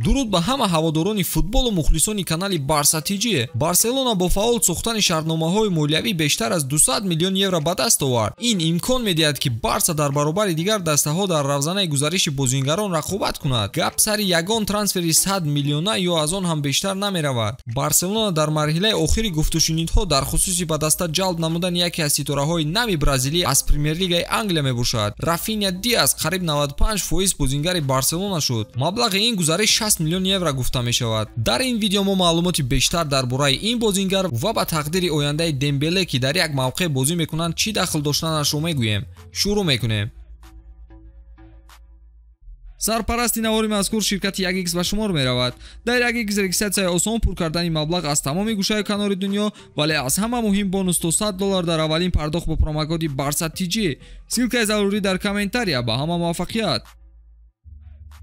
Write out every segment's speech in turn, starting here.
Дуруд ба ҳама ҳаводорони футболу мухлисони канали Барса ТЖ. Барселона бо фаъол сохтани шартномаҳои молиявӣ бештар аз 200 миллион евро ба даст овард. Ин имкон медиҳад, ки Барса дар баробари дигар дастаҳо дар равзанаи гузариши бозингарон рақобат кунад. Гап сари ягон трансфери 100 миллиона ё аз он ҳам бештар намеравад. Барселона дар марҳилаи охири гуфтушунидҳо дар хусуси ба даста ҷалб намудани яке аз ситораҳои нави Бразилия аз Премер-лигаи Англия мебошад. Рафиня Диас қариб 95% бозингари Барселона шуд. Маблағи ин гузариш 60 миллион евро гуфта мешавад. Дар ин видео мо маълумоти бештар дар бораи ин бозингар ва ба тақдири ояндаи Дембеле, ки дар як мавқеъ бозӣ мекунанд, чӣ дахл доштанашро мегӯем. Шурӯъ мекунем. Сарпарасти навори мазкур ширкати 1x ба шумор меравад. Дар 1x регистратсияи осон, пур кардани маблағ аз тамоми гӯшаю канори дунё, вале аз ҳама муҳим бонус то $100 дар аввалин пардохт бо промокоди Барса ТЖ. Ссылкаи зарурӣ дар комментария. Ба ҳама муваффақият.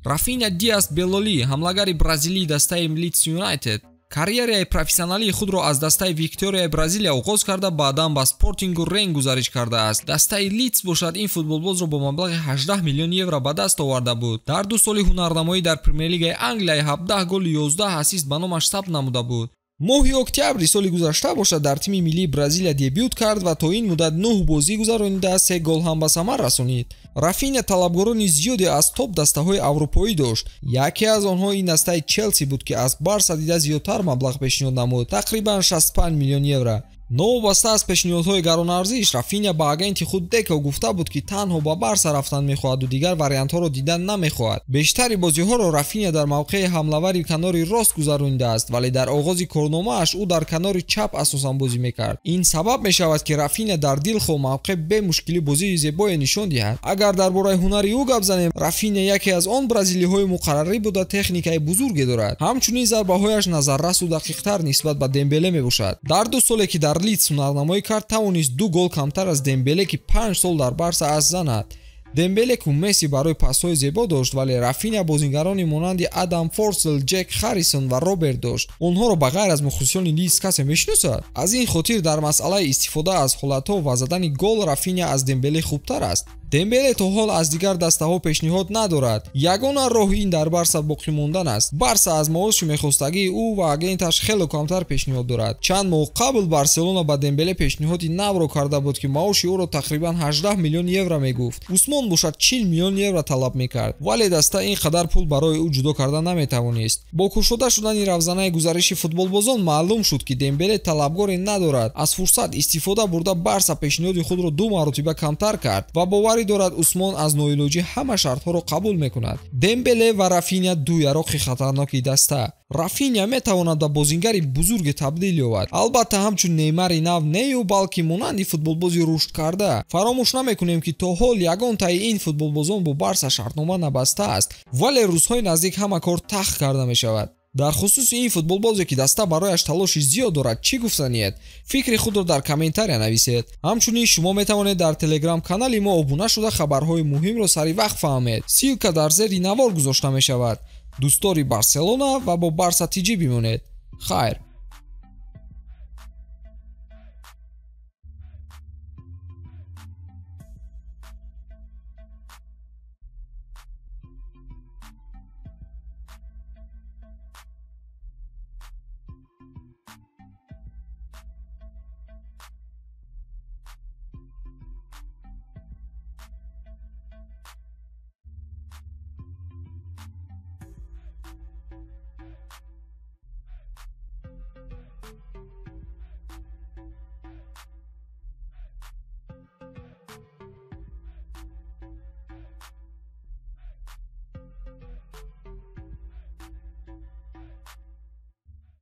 Рафиня Диас Белоли, ҳамлагари бразилии дастаи Лидс Юнайтед, карьераи профессионалии худро аз дастаи Викторияи Бразилия оғоз карда, баъдан ба Спортингу Рен гузариш кардааст. Дастаи Лидс бошад ин футболбозро бо маблағи 18 миллион евро ба даст оварда буд. Дар 2 соли ҳунарнамоӣ дар Премер-лигаи Англия 17 голу 11 ассист ба номаш сабт намуда буд. Моҳи октябри соли гузашта бошад дар тими миллии Бразилия дебют кард ва то ин муддат 9 бозӣ гузаронида, 3 гол ҳам ба самар расонид. Рафиня талабгорони зиёде аз топ дастаҳои аврупоӣ дошт. Яке аз онҳо ин дастаи Челси буд, ки аз Барса дида зиёдтар маблағ пешниҳод намуд, тақрибан 65 миллион евро. Новобаста аз пешниҳодҳои гаронарзиш, Рафиня ба агенти худ Деко гуфта буд, ки танҳо ба Барса рафтан мехоҳаду дигар вариантҳоро дидан намехоҳад. Бештари бозиҳоро Рафиня дар мавқеи ҳамлавари канори рост гузаронидааст, вале дар оғози корномааш ӯ дар канори чап асосан бозӣ мекард. Ин сабаб мешавад, ки Рафиня дар дилхоҳ мавқеъ бемушкилӣ бозии зебое нишон диҳад. Агар дар бораи ҳунари ӯ гап занем, Рафиня яке аз он бразилиҳои муқаррарӣ буда техникаи бузурге дорад. Ҳамчунин зарбаҳояш назаррасу дақиқтар нисбат ба Дембеле мебошад. Дар 2 соле ки дар Лидс ҳунарнамоӣ кард, тавонист 2 гол камтар аз Дембеле, ки 5 сол дар Барса аст, занад. Дембеле ку Месси барои пасҳои зебо дошт, вале Рафиня бозингарони монанди Адам Форсел, Ҷек Харрисон ва Роберт дошт. Онҳоро ба ғайр аз мухлисони Лидс касе мешиносад. Аз ин хотир дар масъалаи истифода аз ҳолатҳо ва задани гол Рафиня аз Дембеле хубтар аст. Дембеле то ҳол аз дигар дастаҳо пешниҳод надорад. Ягона роҳ ин дар Барса боқӣ мондан аст. Барса аз маоши мехостагии ӯ ва агенташ хело камтар пешниҳод дорад. Чанд моҳ қабл Барселона ба Дембеле пешниҳоди навро карда буд, ки маоши ӯро тақрибан 18 миллион евро мегуфт. Усмон бошад 40 миллион евро талаб мекард, вале даста ин қадар пул барои ӯ ҷудо карда наметавонист. Бо кушода шудани равзанаи гузариши футболбозон маълум шуд, ки Дембеле талабгоре надорад. Аз фурсат истифода бурда Барса пешниҳоди худро 2 маротиба камтар кард ва боварӣ дорад Усмон аз ноилоҷӣ ҳама шартҳоро қабул мекунад. Дембеле ва Рафиня ду яроқи хатарноки даста. Рафиня метавонад ба бозингари бузурге табдил ёбад. Албатта ҳамчун Неймари нав нею, балки монанди футболбози рушдкарда. Фаромӯш намекунем, ки то ҳол ягон таи ин футболбозон бо Барса шартнома набастааст, вале рӯзҳои наздик ҳама кор тахт карда мешавад. Дар хусуси ин футболбозе, ки даста барояш талоши зиёд дорад, чӣ гуфтаниед? Фикри худро дар комментария нависед. Ҳамчунин шумо метавонед дар телеграм-канали мо обуна шуда хабарҳои муҳимро сари вақт фаҳмед. Ссылка дар зери навор гузошта мешавад. Дӯстдори Барселона ва бо Барса ТЖ бимонед. Хайр.